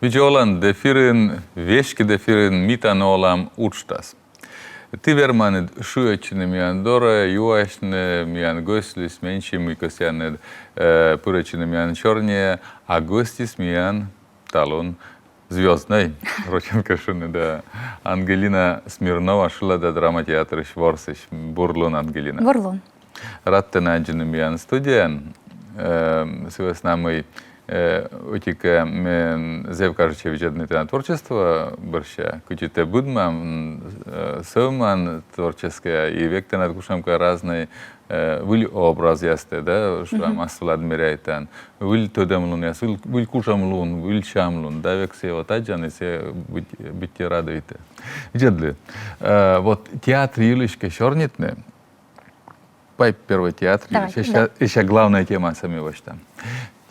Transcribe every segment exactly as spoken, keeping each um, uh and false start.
Видза олан, эфирын, веськыд эфирын «Ми тані олам» уджтас. Ті верманныд шыӧдчыны миян дорӧ, юасьны миян гӧсьтлысь, менсьым, мый кӧсъянныд, э, пырӧдчыны миян сёрниӧ, а гӧсьтыс миян талун звёзднӧй, рочӧн кӧ шуны, да. Ангелина Смирнова, шылада, драма театрысь ворсысь. Бур лун, Ангелина. Бур лун. Рад тэнӧ аддзыны миян студияын. Э, сы вӧсна мый, э, ӧти-кӧ, м, зэв кажитчӧ видзӧдны тэнад творчество бӧрся, кыдзи тэ быдман, м, э, сӧвман творческӧя, и век тэнад кутшӧмкӧ разнӧй, э, выль образъястӧ, да, шуам, ас вылад меряйтан, выль тӧдӧмлунъяс, выль, выль кутшӧмлун, выль сямлун, да, век сійӧ вот аддзан, и сійӧ быть, быттьӧ радуйтӧ. Видзӧдлы, э, вот театр йылысь кӧ сёрнитны, пай первой театр. Давай, йылысь, да. Ещӧ, ещӧ главнӧй темасӧ ми восьтам.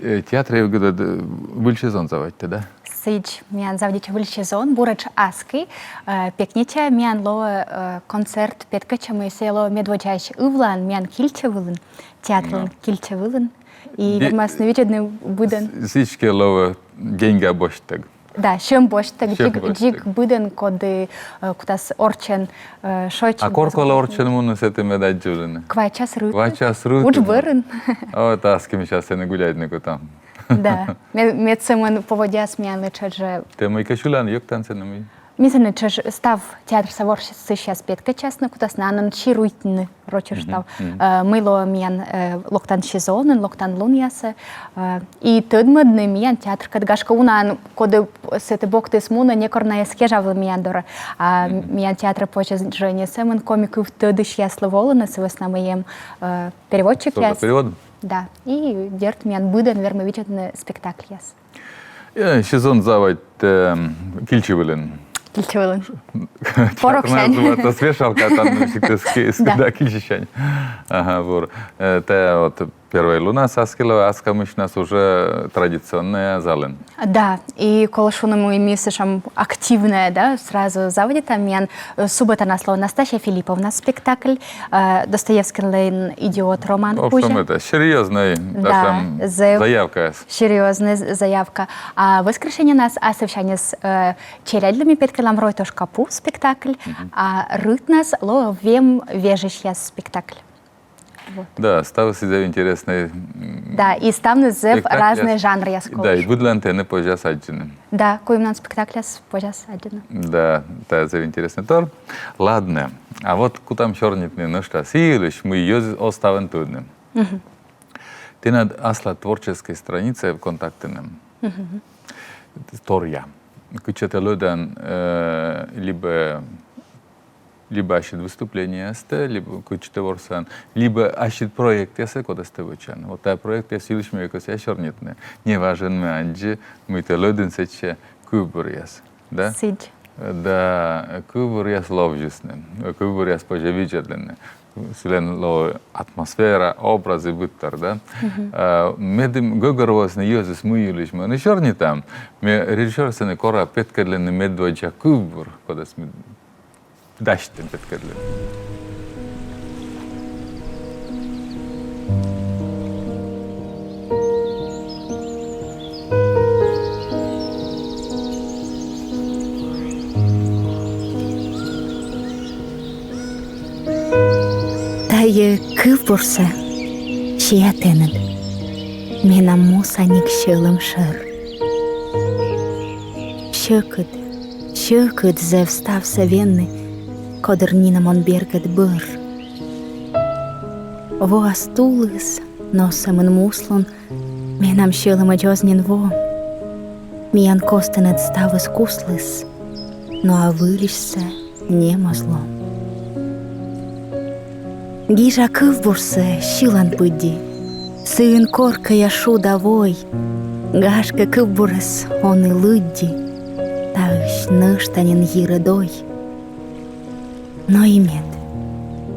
Э, театр, э, выль сезон заводитӧ, да? Сідз, миян заводитчӧ выль сезон, буретш аски, э, пекнетя миян лоӧ, э, концерт, петкӧдчӧмыс, сійӧ лоӧ медводдзаысь ывлаын, миян кильчӧ вылын, театрлӧн кильчӧ вылын. И вермасны видзӧдны быдӧн. С-, сідзкӧ лоӧ деньга босьттӧг. Да, сьӧм босьттӧг, сьӧм дзик, босьттӧг. Дзик быдӧн, коді, э, кутас орччӧн, э, шойччӧн. А кор колӧ орччӧн мунны, сэтӧн мед аддзывлыны? Квайт час рытын. Квайт час рытын. Удж бӧрын. О, та аски ми час сэні гуляйтны кутам. Да. Ме-, мед сӧмын поводдяыс миянлы тшӧтш жӧ. Тэ мыйкӧ сьылан, йӧктан сэні мый? Ми сэні тшӧтш став театрса ворсысьяс петкӧдчасны кутасны, анан сируйтны, рочӧн шуам. Э, мый лоӧ миян, э, локтан сезонын, локтан лунъясӧ. Э, и тӧдмӧдны миян театркӧд, гашкӧ, унаӧн, коді сэтӧн боктіс мунӧ, некор на эз кежавлы миян дорӧ. А миян театрӧ позьӧ жӧ не сӧмын коми кыв тӧдысьяслы волыны, сы вӧсна мый эм, э, переводчикъяс. Со да перевод. Да. И дерт, миян быдӧн вермӧ видзӧдны спектакльяс. Э, сезон заводитчӧ, э, кильчӧ вылын. Кильчӧ вылын. Пороксянь. Чатырнас вылӧ смешалка, там, значит, да, кильчысянь. Ага, бур. Э, тайӧ вот первой лунас аски лоӧ, аскомысьнас уже традиционнӧя залын. Да, и колӧ шуны, мый ми сэтшӧм активнӧя, да, сразу заводитам, миян, э, субӧтанас лоӧ Настасья Филипповна спектакль, э, Достоевскийлӧн «Идиот» роман кузя. В общем, это серьёзнӧй, да, сэтшӧм заявка. Серьёзнӧй з-, заявка. А воскресеньенас асывсяньыс, э, челядьлы ми петкӧдлам «Ройтошкапу» спектакль, а рытнас лоӧ «Вем вежысьяс» спектакль. Вот. Да, ставыс зэв интереснӧй, м, да, и ставныс зэв разнӧй жанръяс колӧ. Да, и быдлаын тэныд позяс аддзыны. Да, куимнан спектакльяс позяс аддзыны. Да, тайӧ зэв интереснӧй тор. Ладнӧ. А вот кутам сёрнитны нӧшта сы йылысь, мый йӧзыс оз ставӧн тӧдны. Тэнад аслад творческӧй страницаыд ВКонтактеын эм. Торъя. Кытчӧ тэ лӧдан, э, либӧ, либӧ ассьыд выступлениеястӧ, либӧ кытчӧ тэ ворсан, либӧ ассьыд проектъястӧ, кодӧс тэ вӧчан. Вот тайӧ проектъяс йылысь ме кӧсъя сёрнитны. Неважӧн ме аддзи, мый тэ лӧдін сэтчӧ кывбуръяс. Да? Сідз. Да, кывбуръяс ловзисны, кывбуръяс позьӧ видзӧдлыны. Сылӧн лоӧ атмосфера, образ и быдтор, да? Э, медым гӧгӧрвоисны йӧзыс, мый йылысь ми сёрнитам, ме режиссёрӧс сэні кора петкӧдлыны медводдза кывбур, кодӧс ми дасьтім петкӧдлыны. Тайӧ кывбурсӧ сиа тэныд, менам мусаник сьӧлӧм шӧр. Сьӧкыд, сьӧкыд зэв ставсӧ венны, кодыр нинӧм он бергӧд бӧр. Воас тулыс, но сӧмын муслун менам сьӧлӧмӧдз оз нин во. Миян костынӧд ставыс кусліс, но а выльысьсӧ нем оз ло. Гижа кывбурсӧ сьылан пыдди, сыын коркӧя шуда вой. Гашкӧ, кывбурӧс он и лыдди, таысь нӧшта нин йирӧд ой. Но и мед.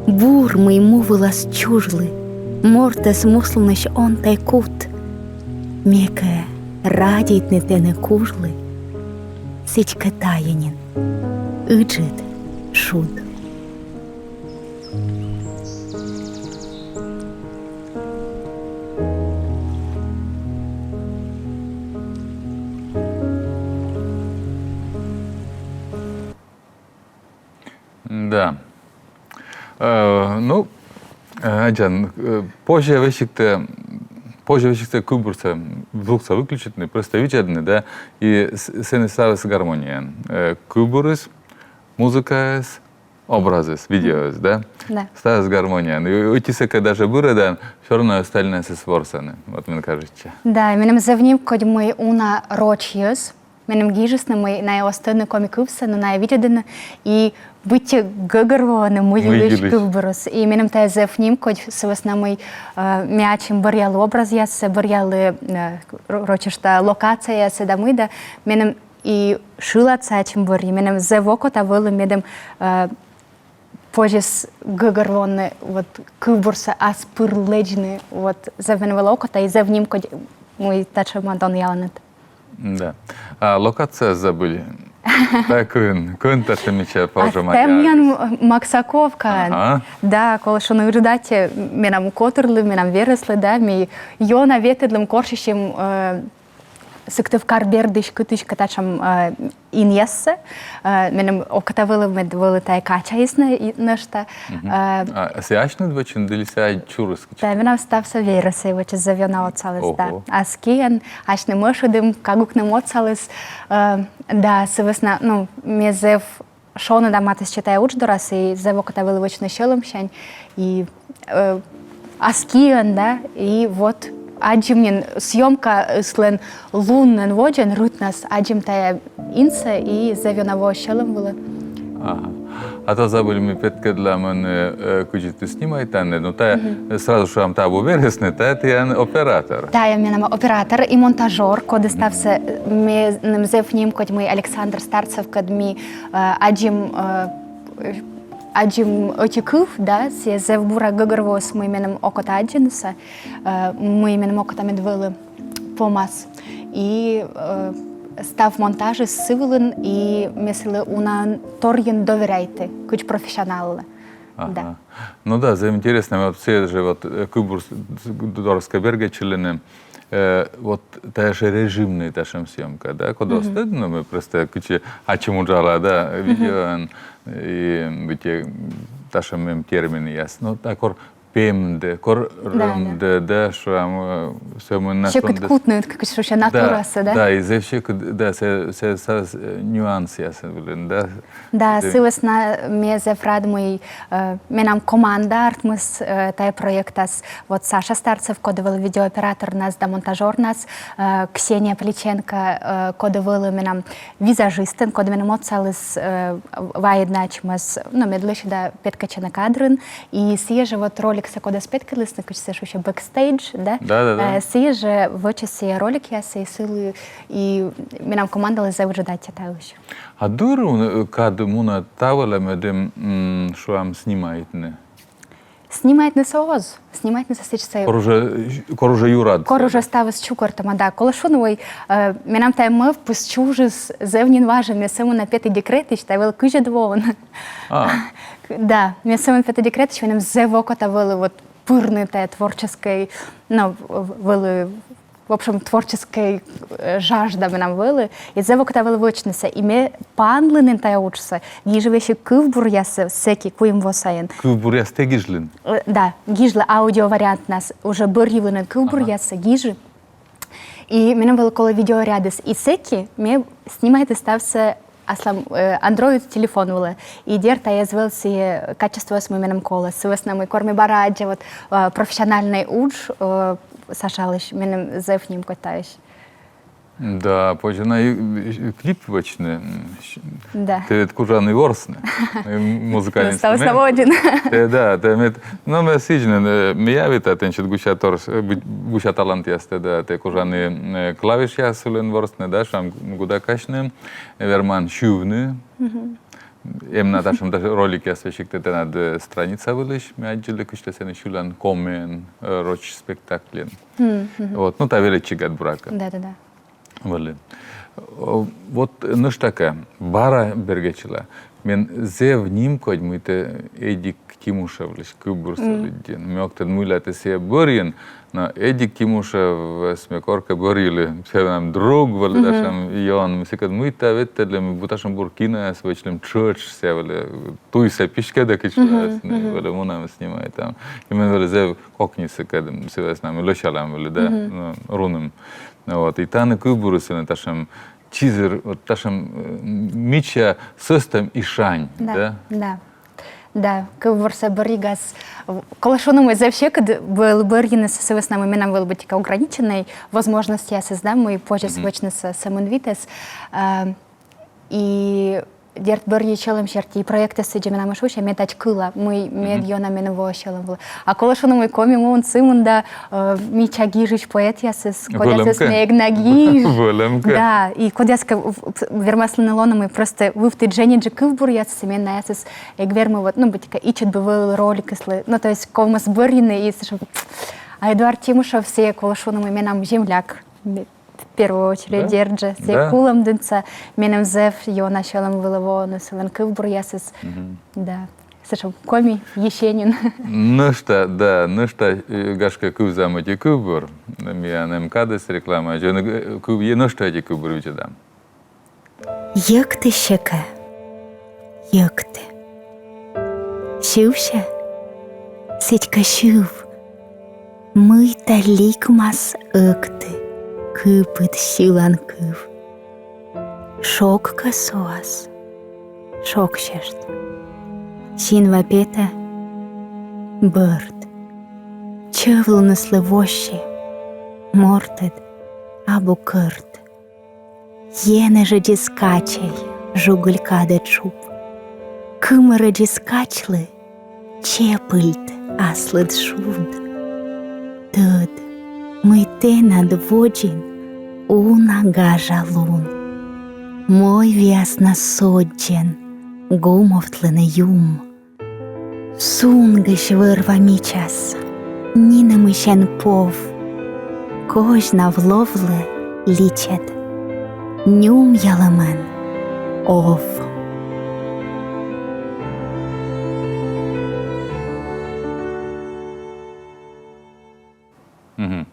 Бур, мый му вылас чужлі, мортӧс муслунысь он тай кут. Ме кӧ радейтны тэнӧ кужлі, сідзкӧ тайӧ нин ыджыд шуд. Да. Э, ну, э, Аджан, э, позже весигтӧ, позже весигтӧ кывбурсӧ, звуксӧ выключитны, просто видзӧдны, да, и с- сэні ставыс гармонияын. Э, кывбурыс, музыкаыс, образыс, видеоыс, да? Да. Ставыс гармонияын. И ӧти сэкӧд даже бырӧдан, всё равно остальнӧйыс ворсӧны. Вот мен кажитчӧ. Да, меным зэв нимкодь, мый уна рочьяс меным гижисны, мый найӧ оз тӧдны коми кывсӧ, но найӧ видзӧдӧны и быттьӧ гӧгӧрвоӧны, мый йылысь кывбурыс. И меным тайӧ зэв нимкодь, сы вӧсна мый, э, ме ачым бӧръялі образъяссӧ, бӧръялі, э, ро- рочӧн шуа, локацияяссӧ да мый да. Меным и шыладсӧ ачым бӧрйи, меным зэв окота вӧлі, медым, э, позис гӧгӧрвоны вот кывбурсӧ ас пыр лэдзны, вот зэв меным вӧлі окота и зэв нимкодь, мый татшӧма донъяланныд. Да. А локация забыли. Та кӧн, кӧн татшӧм мича пожӧма. Тайӧ миян Максаковкаын. Ага. Да, колӧ шуны, ыджыд аттьӧ менам котырлы, менам верӧслы, да, ми ёна ветлӧдлім, корсьысим, э, Сыктывкар бердысь кытыськӧ татшӧм, э, инъяссӧ. Э, меным окота вӧлі, мед вӧлі тайӧ качаяс на и нӧшта. Э, а сійӧ асьныд вӧчинныд али сійӧ чурыс кыдз? Да, менам ставсӧ верӧсӧй вӧчис, зэв ёна отсаліс, да. Ого. Ас киӧн, асьным ӧшӧдім, кагукным отсаліс. Э, да, сы вӧсна, ну, ме зэв шоныда матыстчи тайӧ удж дорас, и зэв окота вӧлі вӧчны сьӧлӧмсянь, и, э, ас киӧн, да, и вот аддзим нин съёмкаыслӧн луннӧн водзӧн, рытнас аддзим тайӧ инсӧ, и зэв ёна воӧ сьӧлӧм вылӧ. Ага. А то забыли ми петкӧдлыны, э, кыдзи ті снимайтанныд, но тайӧ, э, сразу шуам, тайӧ абу верӧсныд, тайӧ тіян оператор. Тайӧ менам оператор и монтажёр, коді ставсӧ, э, меным зэв нимкодь, мый Александр Старцевкӧд ми, э, аддзим, э, аддзим ӧти кыв, да, сійӧ зэв бура гӧгӧрвоис, мый меным окота аддзынысӧ, э, мый меным окота мед вӧлі помас. И, э, став монтажыс сы вылын, и ме сылы унаӧн торйӧн доверяйті, кыдз профессионаллы. Ага. Да. Ну да, зэв интереснӧ, вот сійӧ жӧ вот, э, кывбур дорысь кӧ бергӧдчылыны, э, вот тайӧ жӧ режимнӧй татшӧм съёмка, да, кодӧс тӧдны, ну, ми просто кыдзи ачым уджала, да, видеоын, и быттьӧ татшӧм эм терминъяс. Ну, а кор пемдӧ, кор рӧмдӧ, да, шуам, э, сӧмын на... Сьӧкыд кутны, кыдз шусьӧ, натурасӧ, да? Да, и зэв сьӧкыд, да, сэ, сэ, сэ, э, нюансъяс вылын, да. Да, сы вӧсна ме зэв рад, мый, э, менам команда артмис, э, тайӧ проектас. Вот Саша Старцев, коді вӧлі видеооператорнас да монтажёрнас, э, Ксения Плеченко, э, коді вӧлі менам визажистӧн, коді меным отсаліс, э, вайӧдны ачымӧс, ну, мед лӧсьӧда петкӧдчыны кадрын. И сійӧ жӧ вот роликсӧ, кодӧс петкӧдлісны, кыдз сійӧ шусьӧ, бэкстейдж, да? Да, да, да. Э, сійӧ жӧ вӧчис сійӧ роликъяссӧ и сылы, и менам командалы зэв ыджыд аттьӧ таысь. А дыр, э, кад мунӧ та вылӧ, медым, м, шуам, снимайтны? Снимайтнысӧ оз. Снимайтнысӧ сэтчӧ... Кор уже, кор уже юрад. Кор уже ставыс чукӧртӧма, да. Колӧ шуны, ой, э, менам тайӧ мӧвпыс чужис зэв нин важӧн, ме сӧмын на петі декретысь, тайӧ вӧлі кызьӧд воын. А. Да, ме сӧмын петі декретысь, меным зэв окота вӧлі вот пырны тайӧ творческӧй, ну, вӧлі, в общем, творческӧй, э, жажда менам вӧлі, и зэв окота вӧлі вӧчнысӧ. И ме панлі нин тайӧ уджсӧ, гижи весиг кывбуръяссӧ сэки куим во сайын. Кывбуръяс тэ гижлін? Э, да, гижлі аудиовариантнас, уже бӧрйывлі нин кывбуръяссӧ, гижи. И менам вӧлі колӧ видеорядыс. И сэки ме снимайті ставсӧ аслам, э, Android телефон вылӧ. И дерт, тайӧ эз вӧв сійӧ качествоыс, мый меным колӧ. Сы вӧсна мый кор ме бара аддза вот, э, профессиональнӧй удж, э, Сашалысь, меным зэв нимкодь таысь. Да, позьӧ на и, и клип вӧчны. Да. Тэ ведь кужан и ворсны. И музыкальнӧй инструмент. Ставыс на водзын. Тэ, да, тэ мед, ну, ме сідз нин, э, ме яви та тэнсьыд гуся торъяс, э, гу-, гуся талантъястӧ, да, тэ кужан и, э, клавишъяс вылын ворсны, да, шуам, гудаӧсь касьны, верман сьывны. Эм на татшӧм, татшӧм роликъяс весиг тэ тэнад, э, страница вылысь, ме аддзылі, кыдз тэ сэні сьылан комиӧн, э, роч спектакльын. Вот, ну, та велӧдчигад, буракӧ. Да, да, да. Вӧлі. О, вот нӧшта кӧ, бара бергӧдчыла. Мен зэв нимкодь, мый тэ Эдик Тимушевлысь кывбурсэ лыддин. Ме ог тӧд, мыйла тэ сійӧ бӧрйин, но Эдик Тимушевӧс ме коркӧ бӧрйылі. Сійӧ менам друг вӧлі, татшӧм ён. Ме сыкӧд мыйта, ветлӧдлі, ми татшӧм бур кинояс вӧчлім, тшӧтш сійӧ вӧлі туйсӧ писькӧдӧ, кыдз шуасны, вӧлі мунам, снимайтам. И мен вӧлі зэв кокни сыкӧд, сы вӧсна мый лӧсялам вӧлі, да, ну, рунным. Вот, и тані кывбурыс ӧні татшӧм чизыр, вот татшӧм, э, мича сӧстӧм и шань, да? Да, да. Да, кывбурсӧ бӧрйигас. Колӧ шуны, мый зэв сьӧкыд вӧлі бӧрйыны, сы вӧсна мый менам вӧлі быттьӧкӧ ограниченнӧй возможностьясыс, да, мый позьӧ вӧчнысӧ сӧмын витӧс. А, и дерт, бӧрйи сьӧлӧм серти, и проектыс сідзи менам уж вӧчӧ, ме тадз кыла, мый медъёна меным воӧ сьӧлӧм вылӧ. А колӧ шуны, мый Коми муын сы мында, э, мича гижысь поэтъясыс, кодъясӧс ме эг на гиж. Вӧлӧмкӧ. Да, и кодъяскӧ в-, в-, вермас лоны, мый просто вывті дженьыдджык кывбуръясыс, и ме найӧс эг вермы, вот, ну, быттьӧкӧ ичӧт бы вӧлі роликыслы. Ну, то есть ковмис бӧрйыны, и сэтшӧм, а Эдуард Тимушев сійӧ, колӧ шуны, мый менам земляк. В первую очередь, да? Дерт жӧ, сійӧ кулӧмдінса, меным зэв ёна сьӧлӧм вылӧ воӧны сылӧн кывбуръясыс. Да. Сэтшӧм Коми, Есенин. Нӧшта, да, нӧшта, э, гашкӧ, кывзам ӧти кывбур. Миян эм кадыс реклама. Жӧ, э, кыв-, е-, нӧшта ӧти кывбур видзӧдам. Йӧкті сьӧкӧ. Йӧкті. Сьывсьӧ? Сідзкӧ сьыв. Мыйта ликмас ӧкті кыпыд сьылан кыв. Шог кӧ соас, шогсьышт. Синва петӧ, бӧрд. Чӧв луныс лоӧ воссьӧ, мортыд абу кӧрт. Енэжӧдзыс качӧй жугыль кадӧ тшуп. Кымӧрӧдзыс качлы чепыльт аслыд шуд. Тӧд, мый тэнад водзын уна гажа лун. Мойвиас на содзӧн гумовтлыны юм. Сунгысь вӧр-ва мичас, нинӧмысь эн пов. Козьнав ловлы личӧд, нюмъялӧмӧн ов. Мгм.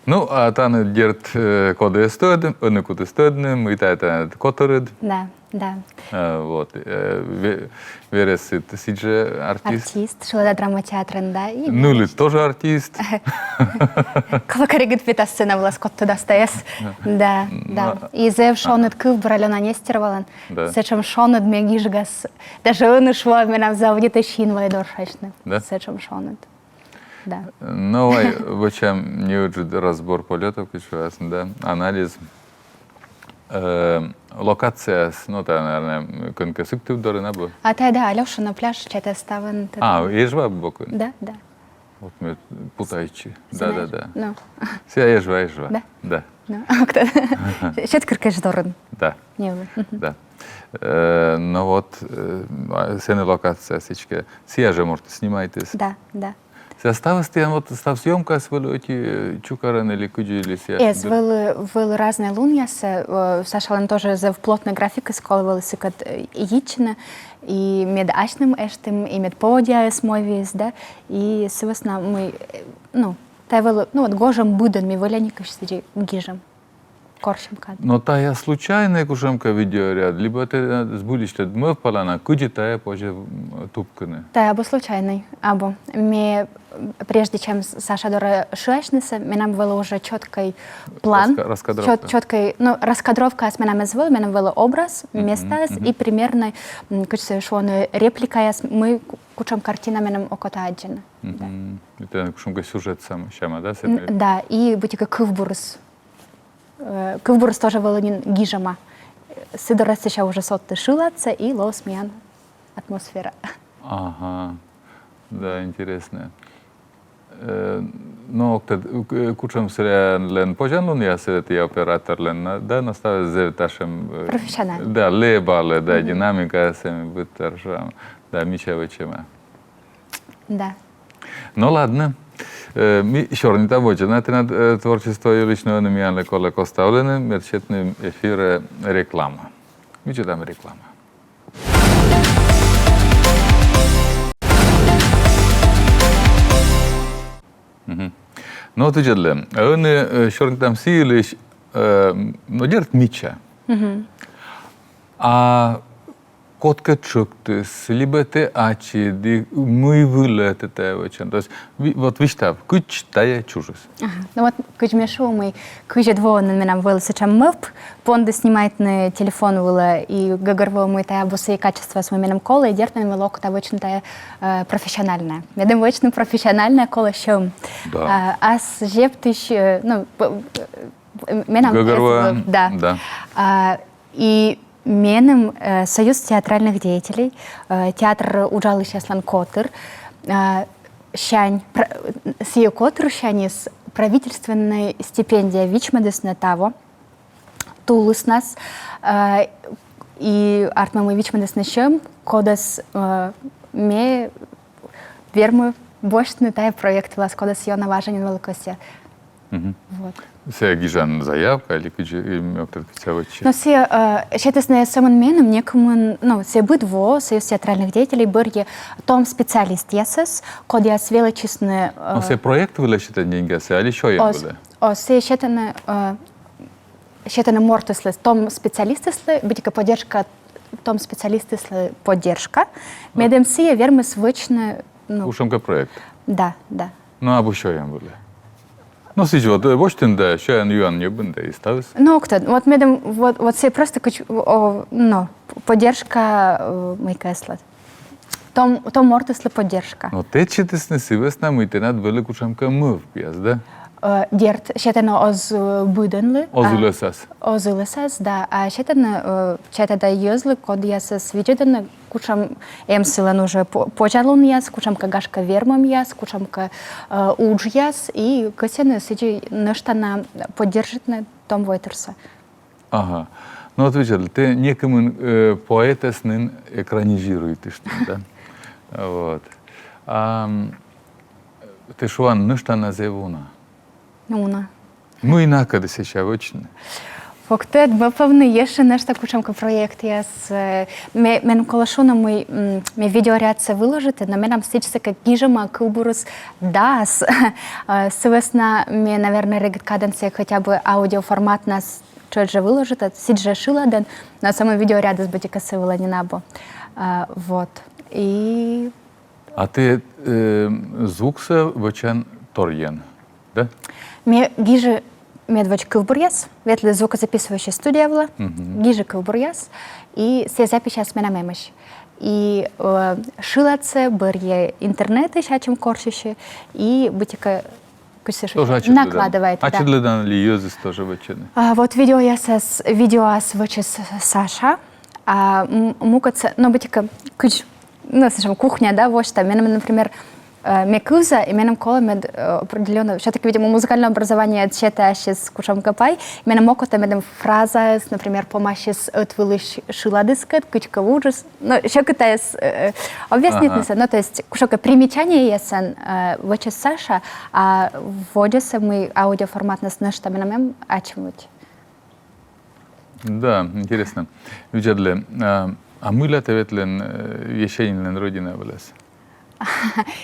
Ну, а тані, дерт, э, коді эз тӧд, ӧні кутіс тӧдны, мый тайӧ тані котӧрыд. Да, да. Э, вот, э, ве-, верӧсыд сідзжӧ артист. Артист, шылада драма театрын, да. И нылыд тоже артист. Колӧ каригыд петас сцена вылас, код тӧдас тайӧс. Да, да. И зэв шоныд кывбур Алёна Нестеровалӧн. Да. Сэтшӧм шоныд, ме гижигас. Даже ӧні шуа, менам заводитӧ синваӧй доршасьны. Да? Сэтшӧм шоныд. Да. Ну, вай вӧчам неыджыд разбор полётов, кыдз шуасны, да, анализ. Э, локацияяс, ну, тайӧ, наверное, кӧнкӧ Сыктыв дорын абу? А тайӧ, да, Алёшина пляж, чайта, ставӧн. А, Эжва бокын? Да, да. Вот ме путайтчи. Да, да, да. Ну. Сійӧ Эжва, Эжва. Да? Да. Ну, а кто? Сеткыр кеждорын. Да. Не было. Мгм. Да. Э, ну вот, э, а, сэні локация сідзкӧ. Сійӧ жӧ морт снимайтіс. Да, да. Сійӧ ставыс тіян, вот, став съёмкаыс вӧлі ӧти, э, чукӧрӧн или кыдзи, или сійӧ? Эз, вӧлі, вӧлі разнӧй лунъясӧ, э, Сашалӧн тоже зэв плотнӧй графикыс, колӧ вӧлі сыкӧд, э, йитчыны, и мед асьным эштім, и мед поводдяыс мойвиис, да, и сы вӧсна мый, э, ну, тайӧ вӧлі, ну, вот, гожӧм быдӧн ми вӧляникысь сідзи гижим. Корсим кадӧ. Но тайӧ случайнӧй кутшӧмкӧ видеоряд, либӧ тэ, э, збыльысь тӧд мӧвпалан, а кыдзи тайӧ позьӧ, м, тупкыны? Тайӧ абу случайнӧй, абу. Ме, м, прежде чем с-, Саша дорӧ шыасьнысӧ, менам вӧлі уже чёткӧй план, раска-, раскадровка. Чёт-, чёткӧй, ну, раскадровкаыс менам эз вӧв, менам вӧлі образ, мгм, местаыс, мгм, и примернӧй, м, кыдз сійӧ шуӧны, репликаяс, мый ку-, кутшӧм картина меным окота аддзыны. Да. Мгм. И тайӧ кутшӧмкӧ сюжет сам-, сяма, да, с этой? Н-, да, и быттьӧкӧ кывбурыс. Э, кывбурыс тоже вӧлі нин гижӧма. Сы дорас сэсся уже содтӧ шыладсӧ, и лоис миян атмосфера. Ага. Да, интереснӧ. Э, но ог тӧд, э, кутшӧм сылӧн позянлунъяс тіян операторлӧн, на-, да, но ставыс зэв татшӧм, э, профессиональнӧй. Да, лэбалӧ, да, мгм, динамикаяс эм быттьӧ, да, мича вӧчӧма. Да. Ну ладно. Э, ми сёрнитам водзӧ на тэнад, э, творчество йылысь, но ӧні миянлы колӧ коставлыны, мед сетны эфирӧ реклама. Ми читам реклама. Но вот видзӧдлы, ӧні, э, сёрнитам сы йылысь, э, но, дерт, мича. Мгм. А кодкӧ тшӧктіс, либӧ тэ ачыд, и мый вылӧ тэ тайӧ вӧчан. То есть, ви-, вот висьтав, кыдз тайӧ чужис. Ага. Ну вот, кыдз ме шуи, мый кызьӧд воын менам вӧлі сэтшӧм мӧвп понда снимайтны телефон вылӧ, и гӧгӧрвои, мый тайӧ абу сійӧ качествоас, мый меным колӧ, и дерт, меным вӧлі окота вӧчны тайӧ, э, профессиональнӧ. Медым вӧчны профессиональнӧ, колӧ сьӧм. Да. А, ас зептысь, э, ну, п-, э, менам... Гӧгӧрвоан. Да. Да. А, и меным, э, Союз театральных деятелей, э, театр уджалысьяслӧн котыр, э, сянь, пр-, сійӧ котырсяньыс правительственнӧй стипендия вичмӧдісны таво тулыснас, э, и артмӧ, мый вичмӧдісны сьӧм, кодӧс, э, ме верми босьтны тайӧ проект вылас, кодӧс ёна важӧн нин вӧлі кӧсйӧ. Мгм. Вот. Сійӧ гижан заявка или кыдзи, и мӧдтор кыдзи сійӧ вӧчсьӧ? Но сійӧ, э, сетісны сӧмын меным, некымын, ну, сійӧ быд во Союз театральных деятелей бӧрйӧ том специалистъясӧс, кодъяс велӧдчисны, э... Но сійӧ проект вылӧ сетӧны деньгияссӧ али сёян вылӧ? Оз, сійӧ сетӧны, э, сетӧны мортыслы, том специалистъяслы, быттьӧкӧ поддержка, том специалистъяслы поддержка. Медым сійӧ вермис вӧчны, ну... Кутшӧмкӧ проект. Да, да. Но абу сёян вылӧ. Но сідз вот, э, босьтін да, сёян-юан ньӧбин да и ставыс. Но ог тӧд, вот медым, вот, вот сійӧ просто кыдз, о, но, поддержка, э, мыйкӧ аслад. Том, том мортыслы поддержка. Но тэд сетісны сы вӧсна, мый тэнад вӧлі кутшӧмкӧ мӧвпъяс, да? Э, дерт, сетӧны оз, э, быдӧнлы. Оз ылӧсас. Оз ылӧсас, да. А сетӧны, э, чайта да, йӧзлы, кодъясӧс видзӧдӧны, кутшӧм эм сылӧн уже по-, позянлунъяс, кутшӧмкӧ, гашкӧ, вермӧмъяс, кутшӧмкӧ, э, уджъяс, и кӧсйӧны сідзи нӧшта на поддержитны том войтырсӧ. Ага. Но вот видзӧдлы, тэ некымын, э, поэтӧс нин экранизируйтыштін, да? Вот. А, м, тэ шуан, нӧшта на зэв уна. Уна. Мый накӧд сэсся вӧчны? Ог тӧд, мӧд пӧв нин ещӧ нӧшта кутшӧмкӧ проектъяс. Э, ме-, мен колӧ шуны, мый, м, ме видеорядсӧ выложиті, но менам сідзсӧ кӧ гижӧма кывбурыс дас. Э, сы вӧсна ме, наверно, регыд кадӧн сійӧ хотя бы аудиоформатнас тшӧтш жӧ выложитӧ, сідз жӧ шыладӧн, но сӧмын видеорядыс быттьӧкӧ сы вылӧ нин абу. А, вот. И... А тэ, э, звуксӧ вӧчан торйӧн, да? Ме гижи медводз кывбуръяс, ветлі звукозаписывающӧй студия вылӧ, мгм, гижи кывбуръяс, и сійӧ записьяс менам эмӧсь. И, э, шыладсӧ бӧрйи интернетысь ачым корсьысьны, и быттьӧкӧ кыдз сійӧ шуӧ, тоже ачыдлӧн, накладывает, да. Ачыдлӧн ли йӧзыс тоже вӧчӧны? А, вот видеоясас, видеоас вӧчис Саша, а м-, мукӧдсӧ, но быттьӧкӧ кыдз, ну, сэтшӧм кухня, да, восьта. Меным, например, э, ме кывза, и меным колӧ, мед, э, определённо, всё-таки, видимо, музыкальнӧй образование сетӧ ассьыс кутшӧмкӧ пай, и меным окота, медым фразаыс, например, помасис ӧтвылысь шыладыскӧд, кыдзкӧ вуджис, но сьӧкыд тайӧс, э, э, объяснитнысӧ. Ага. Ну, то есть, кутшӧмкӧ примечаниеясӧн, э, вӧчис Саша, а водзсӧ, мый аудиоформатнас нӧшта менам эм, ачым вӧчи. Да, интереснӧ. Видзӧдлы, а, а мыйла тэ ветлін, э, Есенинлӧн родина вылас?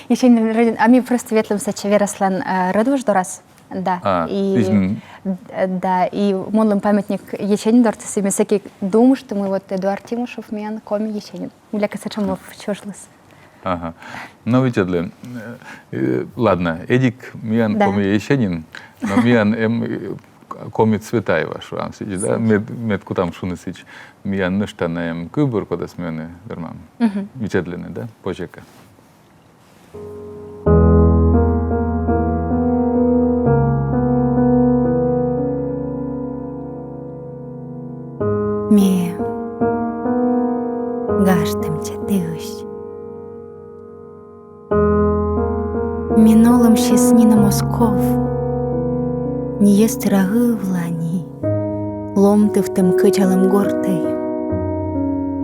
Есенинлӧн родина, а ми просто ветлім сэтчӧ верӧслӧн, э, рӧдвуж дорас. Да. А, и, д-, да, и мунлім памятник Есенин дорас, и ме сэки думышті, мый вот Эдуард Тимушев миян коми Есенин. Мыйлакӧ сэтшӧм мӧвп чужліс. Ага. Но видзӧдлы, э, э, ладно, эдик миян, да, коми Есенин, но миян эм, э, коми Цветаева, шуам сідз, да? Сідз. Мед, мед кутам шуны сідз. Миян нӧшта на эм кывбур, кодӧс ми ӧні вермам. Мгм. Видзӧдлыны, да? Позьӧ кӧ. Ме гажтӧмтча тэысь. Мен олӧмсьыс нинӧм оз ков ни йӧз тыра ывла, ни ломтывтӧм кӧдзалӧм гортӧй.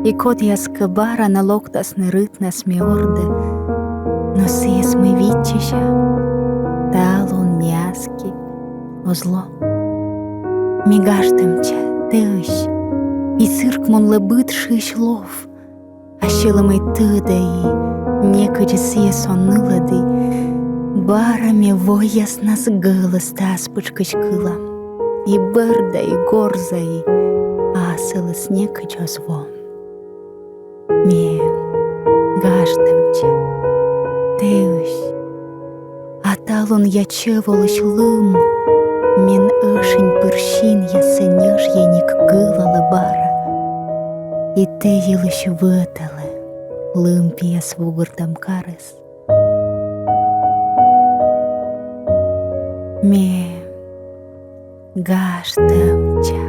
И кодъяскӧ бара на локтасны рытнас ме ордӧ, но сійӧс, мый виччыся, талун ни аски оз ло. Ме гажтӧмтча тэысь, и сырк мунлӧ быд шыысь лов, а сьӧлӧмӧй тыдӧ и некыдзи сійӧс он нылӧді. Бара ме войяснас гӧлӧстӧ ас пытшкысь кылам. И бӧрда, и горза, и асылыс некыдз оз во. Ме гажтӧмтча тэысь. А талунъя чӧв олысь лым мен ӧшинь пыр синъясӧ ньӧжйӧник гылалӧ бара. И тэ йылысь вӧталӧ лым пиас вугыртӧм карыс. Ме гажтӧмтча.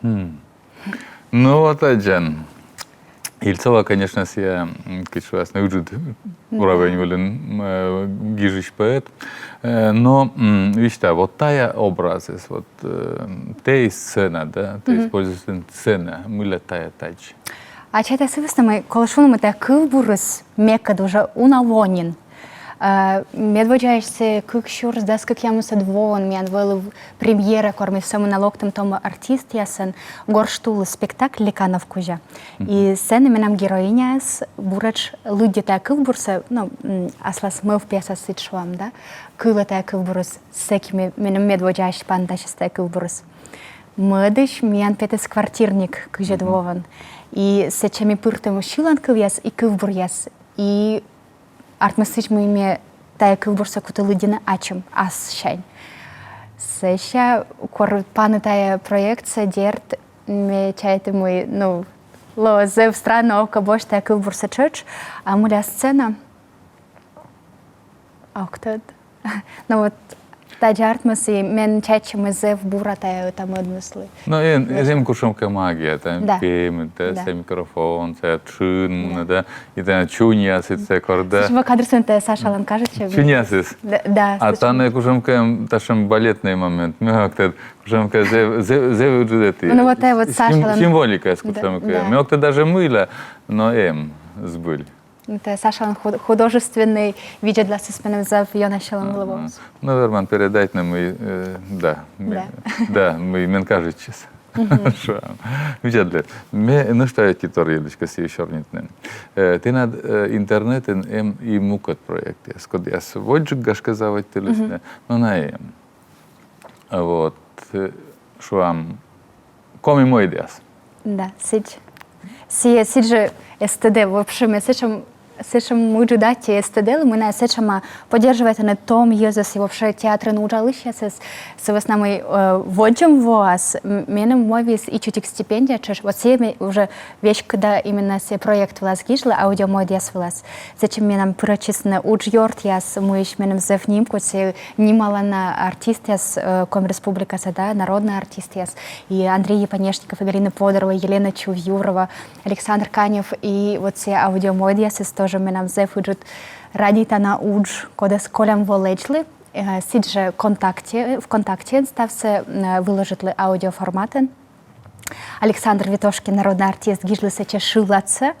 Хм. Ну вот, аддзан. Ельцова, конечно, сійӧ, м, кыдз шуасны, ыджыд уровень вылын, э, гижысь поэт. Э, но, м, висьта, вот тая образыс, вот, э, тэ и сцена, да, тэ используйтан сцена, мыйла тая тадз. А чайта, сы вӧсна мый, колӧ шуны, мый тая кывбурыс мекӧд уже уна во нин. Э, медводдзаысь, кык сюрс дас кӧкъямысӧд воын миян вӧлі премьера, кор ми сӧмын на локтім том артистъясӧн «Горш тулыс» спектакль Леканов кузя. И сэні менам героиняыс буретш лыддьӧ тая кывбурсӧ, ну, м, аслас мӧвпъясас, сідз шуам, да, кылӧ тая кывбурыс, сэки ме-, меным медводдзаысь пантасис тая кывбурыс. Мӧдысь миян петіс квартирник кызьӧд воӧн. И сэтчӧ ми пыртім сьыланкывъяс и кывбуръяс, и артмис сідз, мый ме тая кывбурсӧ куті лыддьыны ачым ассянь. Сэсся, кор пані тая проектсӧ, дерт, ме чайті, мый, ну, лоӧ зэв странно, ог кӧ босьт тая кывбурсӧ тшӧтш, а мыйла сцена. Ог тӧд. Ну вот, тадз артмис, и мен чайтчӧ, мый зэв бура тая ӧта-мӧдмыслы. Но эм, эм кутшӧмкӧ магия, тая пемыд, да, сійӧ микрофон, сійӧ тшын мунӧ, да, и тая чуньясыс, сійӧ кор да. Сідз вӧлі кадрсӧ, тая Сашалӧн кажитчӧ. Чуньясыс. Да, да. А тані кутшӧмкӧ татшӧм балетнӧй момент, ме ог тӧд, кутшӧмкӧ зэв, зэв, зэв ыджыд эті. Ну вот, тая вот сим-, Сашалӧн символикаыс кутшӧмкӧ. Да. Ме ог тӧд даже мыйла, но эм збыль. Ну, тая Сашалӧн худ-, художественнӧй видзӧдласыс меным зэв ёна сьӧлӧм вылӧ воис. Ну, верман передайтны, мый, э, да, мый, да, мый мен кажитчис. Шуам. Видзӧдлы. Ме нӧшта ӧтитор йылысь кӧсйи сёрнитны. Э, тэнад, э, интернетын эм и мукӧд проектъяс, кодъяс водзджык, гашкӧ, заводитісны, но найӧ эм. Вот, э, шуам, «Коми мойдъяс». Да, сідз. Сійӧ сідз жӧ эз тӧдӧ, вообще, ме сэтшӧм, сэтшӧм ыджыд аттьӧ эз тӧдӧ, мый найӧ сэтшӧма поддерживайтӧны том йӧзӧс и вообще театрын уджалысьясӧс, сы вӧсна мый, э, водзджык воас, м-, меным мойдіс ичӧтик стипендия тшӧтш, вот сійӧ ме уже веськыда именно сійӧ проект вылас гижлі, аудиомойдъяс вылас. Сэтчӧ менам пырӧдчисны уджъёртъяс, мыйысь меным зэв нимкодь, сійӧ нималана артистъяс, э, Коми Республикаса, да, народнӧй артистъяс. И Андрей Епанешников, и Галина Подорова, Елена Чувьюрова, Александр Канев, и вот сійӧ аудиомойдъясыс тоже менам зэв ыджыд радейтана удж, кодӧс колям во лэдзлы. Э, сідз жӧ ВКонтакте, ВКонтакте ставсӧ, э, выложитлі аудиоформатӧн. Александр Витошкин, народнӧй артист, гижлі сэтчӧ шыладсӧ.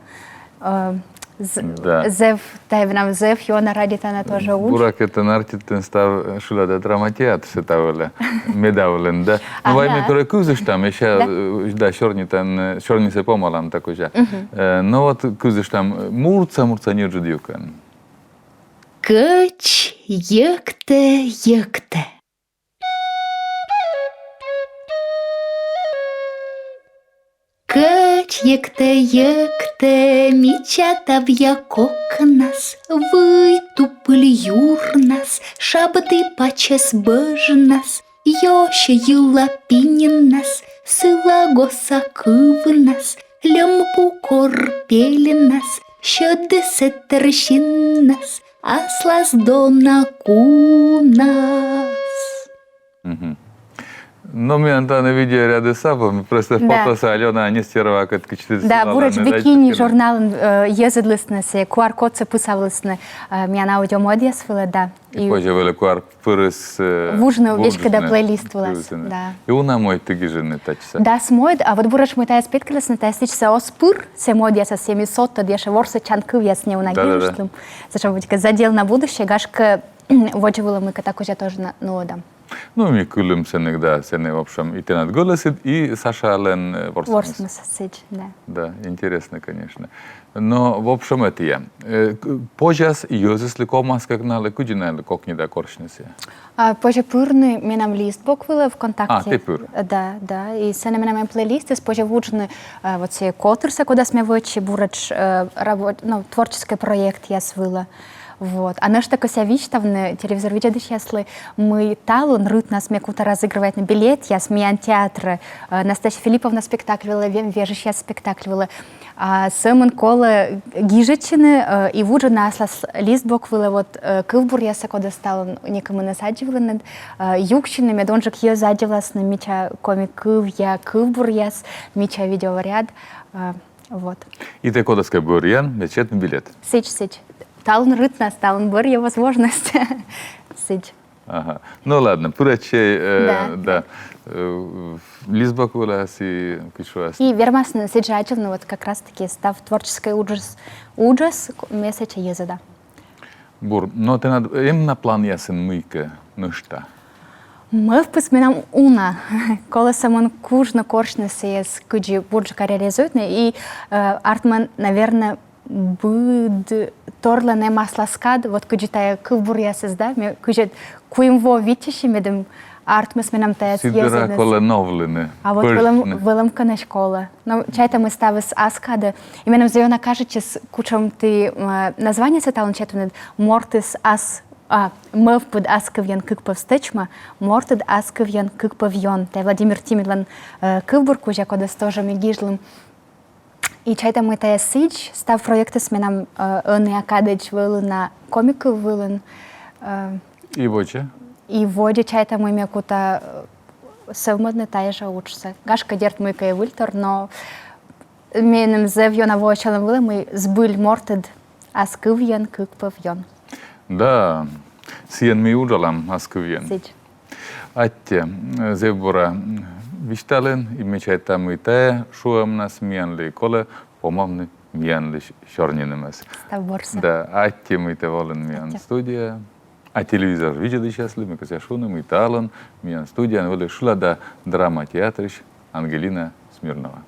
Э, з-, да. Зэв, тая менам зэв ёна радейтана тоже удж. Буракӧ, тэн артист, тэн став шылада драматеатрсӧ та вылӧ, меда вылын, да. Ну, вай ми кор кывзыштам, ещӧ, да, э, да, сёрнитан, э, сёрнисӧ помалам та кузя. Э, но вот кывзыштам, э, муртса, муртса неыджыд юкӧн. Кӧч йӧктӧ, йӧктӧ. Кӧч йӧктӧ, йӧктӧ, мича тавъя кокнас, вый тупыль юрнас, шабді пачӧс бӧжнас, ёсь йыла пиньнас, сылагоса кывнас, льӧм пу кор пельнас, сьӧд сэтӧр синнас, аслас дона кунас. Мгм. Но миян тані видеорядыс абу, ми просто, да, фотосӧ Алёна Нестерова кӧть кыдзкӧ. Да, буретш «Бикини» журналын, э, йӧзӧдлісны, сійӧ QR-кодсӧ писавлісны, э, миян аудиомойдъяс вылӧ, да. И позьӧ вӧлі QR пырыс, э, вуджны веськыда плейлист вылас. Да. И уна мойдті гижинныд татчӧ. Да, сы мойд, а вот буретш мый тайӧс петкӧдлісны, тайӧ сідзсӧ оз пыр, сійӧ мойдъясас, сійӧ ми содтӧд ещӧ ворсӧдчан кывъяс нин уна гижыштлім. Да, да, да. Сэтшӧм, видимо, задел на будущее, гашкӧ, водзӧ вылӧ мыйкӧ та кузя тоже на-, нуӧдам. Ну, ми кылім сэні, да, сэні, в общем, и тэнад гӧлӧсыд, и Сашалӧн э, ворсӧмыс. Ворсмыс, сідз, да. Да, интересно, конечно. Но, в общем, это я. Э, к- Позяс йӧзыслы ковмас кӧ налы, кыдзи налы кокнида корсьны сійӧ? А, позьӧ пырны менам лист бок вылӧ ВКонтакте. А, тэ пыр. Да, да. И сэні менам эм плейлистыс, позьӧ вуджны э, вот сійӧ котырсӧ, кодӧс ме вӧчи, буретш э, рабо- ну, творческӧй проектъяс вылӧ. Вот. А нӧшта кӧсъя висьтавны телевизор видзӧдысьяслы, мый талун рытнас ме кута разыгрывайтны билетъяс миян театрӧ, э, Настасья Филипповна спектакль вылӧ, Вем вежысьяс спектакль вылӧ. А сӧмын колӧ гижӧдчыны э, и вуджны аслас лист бок вылӧ вот э, кывбуръяссӧ, кодӧс талун некымынӧс аддзывлінныд, э, юксьыны, мед унджык йӧз аддзывласны мича коми кывъя кывбуръяс, мича видеоряд. Э, Вот. И тэ кодӧскӧ бӧрйан, мед сетны билет. Сідз, сідз. Талун рытнас, талун бӧрйӧ возможность. Сідз. Ага. Ну ладно, пырӧдчӧй, э, Да. Да. Э, Лист бок вылас и кыдз шуас. И вермасны сідз аддзывны вот как раз-таки став творческӧй уджыс, уджыс ме сэтчӧ йӧзӧда. Бур, но тэнад эм на планъясын мыйкӧ нӧшта? Мӧвпыс менам уна. Колӧ сӧмын кужны корсьны сійӧс кыдзи бурджыка реализуйтны. И э, артмӧ, наверно, быд торъялӧн эм аслас кад, вот кыдзи тайӧ кывбуръясыс, да, ме кыдзи куим во виччыси, медым артмис менам тайӧс йӧзӧдныс. Сідзкӧ колӧ новлыны. А вот вӧлӧм, вӧлӧмкӧ нӧ колӧ. Но чайта, мый ставыс ас кадӧ. И меным зэв ёна кажитчис, кутшӧм ті э, названиесӧ талун сетанныд: мортыс ас, а, мӧвпыд ас кывйӧн кык пӧв стӧчмӧ, мортыд ас кывйӧн кык пӧв ён. Тайӧ Владимир Тиминлӧн э, кывбур кузя, кодӧс тоже ми гижлім. И чайта, мый тайӧ сідз, став проектыс менам э, ӧнія кадӧдз вӧліны коми кыв вылын. Э, И водзӧ? И водзӧ, чайта, мый ме кута э, сӧвмӧдны тайӧ жӧ уджсӧ. Гашкӧ, дерт, мыйкӧ и выльтор, но меным зэв ёна воӧ сьӧлӧм вылӧ, мый збыль мортыд ас кывйӧн кык пӧв ён. Да, сійӧн ми уджалам, ас кывйӧн. Сідз. Аттьӧ, э, зэв бура м, висьталін, и ме чайта, мый тайӧ шуӧмнас миянлы колӧ помавны миянлысь сёрнинымӧс. Став бурсӧ. Да, аттьӧ, мый тэ волін миян студияӧ. А телевизор видзӧдысьяслы ме кӧсъя шуны, мый талун миян студияын вӧлі шылада драма театрысь Ангелина Смирнова.